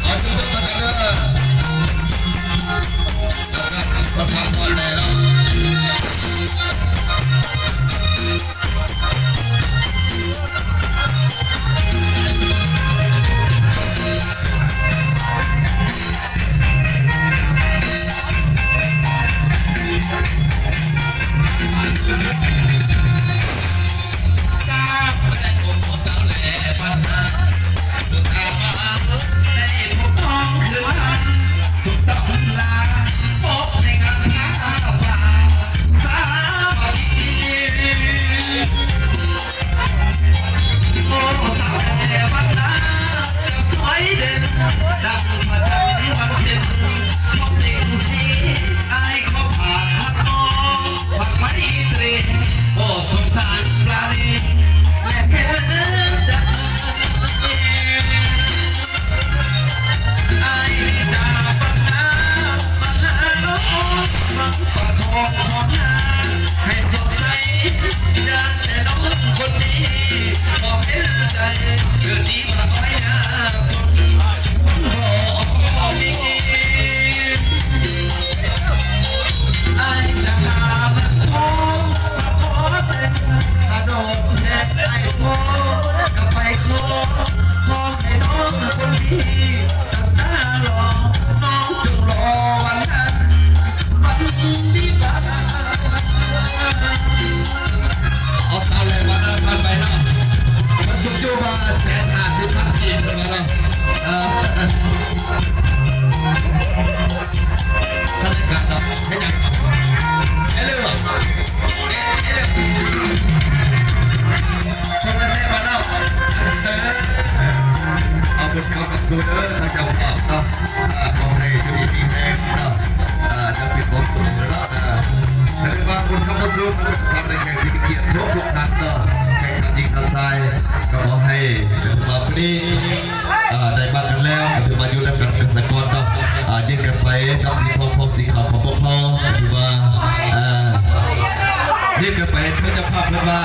ເອົາຈຸກໆ ມາກັນເດີ ເອົາກັນ ຄົນພັກຜ່ອນແດ່ເນາະ. ເອົາສາວແຫຼະມານຳພັນໄປເນາະ ມັນສຸກຢູ່ວ່າແສນຫ້າສິບພັນກີບເພິ່ນວ່າເນາະ ເອີ ທະນາຄານເນາະ ເຮັດຫຍັງ ເຮັດເລື່ອງ ເຮັດເລື່ອງ ຄົນລະແສນບາດເນາະ ເອີ ເອົາບຸນຄຳນຳສູ່ເດີ ທາງເຈົ້າພາບເນາະ ອ່າ ຂໍໃຫ້ຢູ່ດີມີແຮງເນາະ ອ່າ ຈະເປັນຄວາມສຸກເນາະ ອ່າ ຖືວ່າບຸນຄຳນຳສູ່ ທ່ານໄດ້ແຂກທີ່ມີກຽດທຸກໆທ່ານເນາະ ແຂກທ່ານຍິງທ່ານຊາຍ ກໍຂໍໃຫ້ຖືວ່າມື້ນີ້ ອ່າ ໄດ້ມາກັນແລ້ວ ກໍຖືວ່າຢູ່ນຳກັນກັນສາກ່ອນເນາະ ອ່າ ຍື່ນກັນໄປກັບສີທອງພອງສີຂາວຂອງພວກເຮົາ ກໍຖືວ່າ ອ່າ ຍື່ນກັນໄປ ເຖິງເຈົ້າພາບເພິ່ນວ່າ